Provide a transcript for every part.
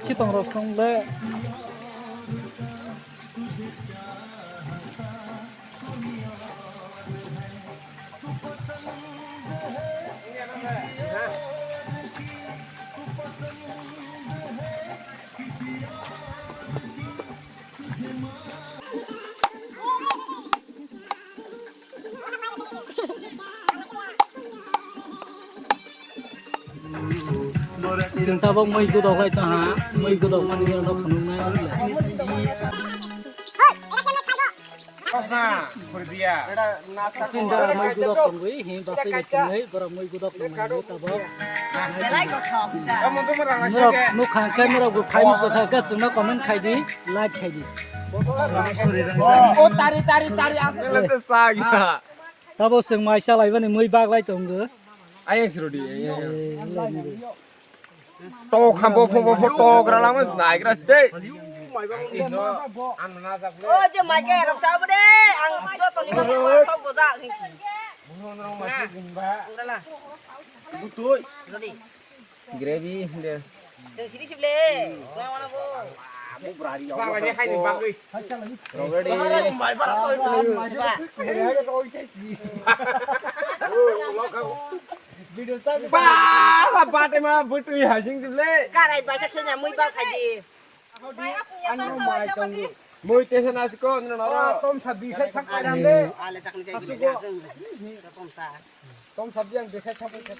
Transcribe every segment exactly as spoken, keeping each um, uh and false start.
Khitong rok song le. Chwng tabok mui gudok lai tong ha, mui gudok mani rok phunuknai. Chwng tabok mui gudok tongwi, hi basai bai tongwi, borok mui gudok tongwi tabok. Norok nukha khe, norok bo khai muchung kha khe, chwngno comment khai di, like khai di. O tari, tari, tari, ang. Tabok chwng mai chalaibani mui baglai tongo. Ayang sirodi, ayang. Eh, wnglaini de. Tok ham bopho bopho tok ralama naigra ste. O je mai ke rok sabo de, ang joto ni ma sok boda. Gravy de. Teng sini sih le. Lawan aku. Bagani hai ni bagwi. Already. Ba, ba, ba, te ma butui hasing sih le. Karai baisa khenya mui bal khai di. Ano mai tongdi. Mui tesa nasi ko nino noro. Tom sabdi khai thak pai dam de. Ale takni jai gile jang. Tom sabdi. Tom sabdi ang de khai thak pai thak.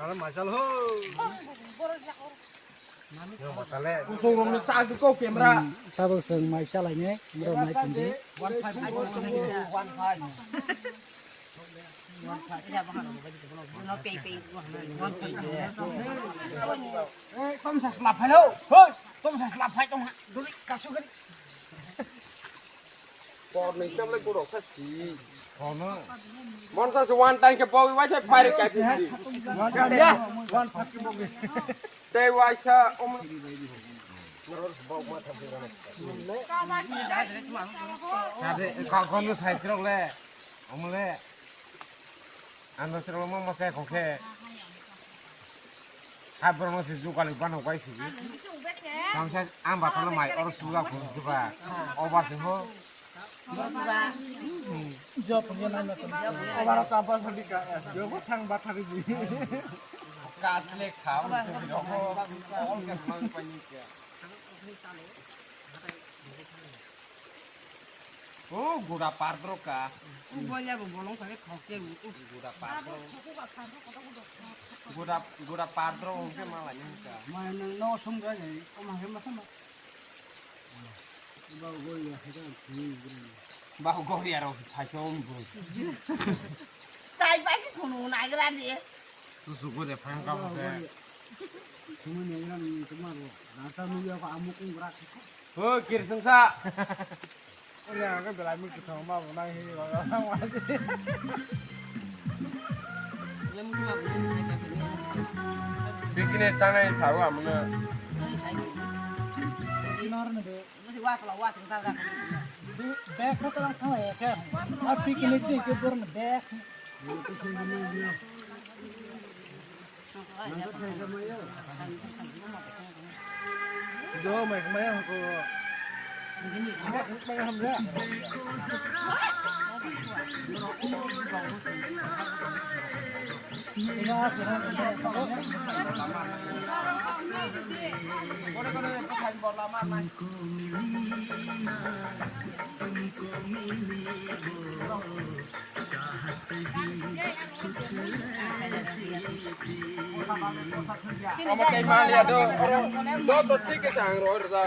Ala masal ho. Yo masale. Kusung rong ni sa ko camera. Tabok seng mai salai ne. Mura mai tongdi. One five. One five. Tom sa slap hello. Hoi. Tong sa slap phai tong ha. Duri kasu gari. Por ni tam le guro sa si. Kono. Mon sa se one time ke bawi wai se pairi kai pisi. One time ya. One time ke bawi. Te wai sa om. Ade ka kono sai trok le. Omle. Ano sero mo mo ke ko ke. Habro mo se jukali bano bai si. Bangsa ang batalo mai oro suga kun suga. Oba se ho. Job ye nai na. Oba ta ba sadi ka. Yo bo thang ba thari ji. Ka le kha. Ol ka mang pani ke. O guda pardro ka. Boya bo bolong thangwi khokhe. Guda pardro. Guda, guda pardro hwnkhe malai nung ka. Mai nung no sum ga jai. Ko ma he ma sama. Ba goya he ga. Ba goya ro thai so um bro. Tai bai ki thunu nai gra ni. Susu ko de phang ka bo de. Sumui ni nang ni tuma ro. Rasa nu ya ko amuk ung rak. Ho, kir sungsa. Ore aga belai mi kithong ma bo nang hi ba. Bikini tanai sawa amuna. Bag ko talang thang ya ke. A picnic ni ke bor na bag. Do mai mai ko. Mai ham da. Omo tei mali ado, oro, do, do, thik khe ang ro, ro, da.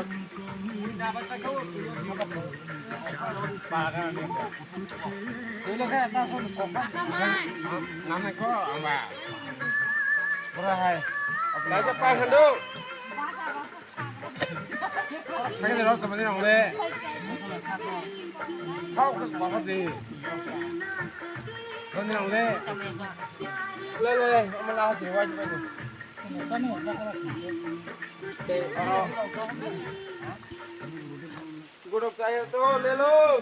Nang nang ko, ama. Ora hai. Laja pa hando. Kaya ni rok teman ni nong le. Kau ke apa di? Teman ni nong le. Le le, ama lah di wajib aja. Gudok saya tu, le lo.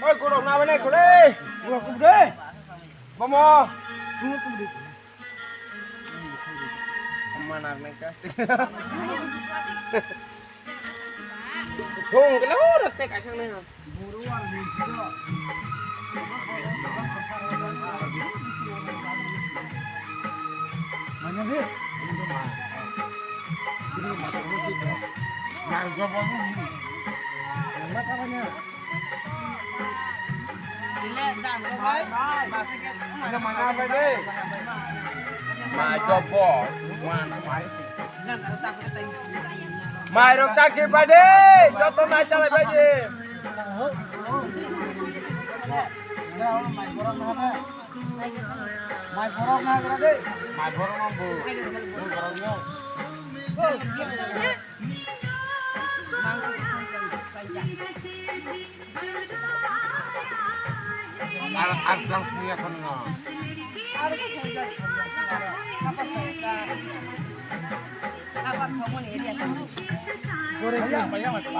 Oi, gudok na bane kule. Gudok kubre. Mama. Mana nang ka. Thung kelo rok te kaithang nai. Mai jobo, wana mai. Mai rok ta khe pai de, joto nai chalai pai de. Mai borok na gra de. Mai borok no bo. Mai borok no. Ar, ar jang punya kan no. Manya, manya, manya.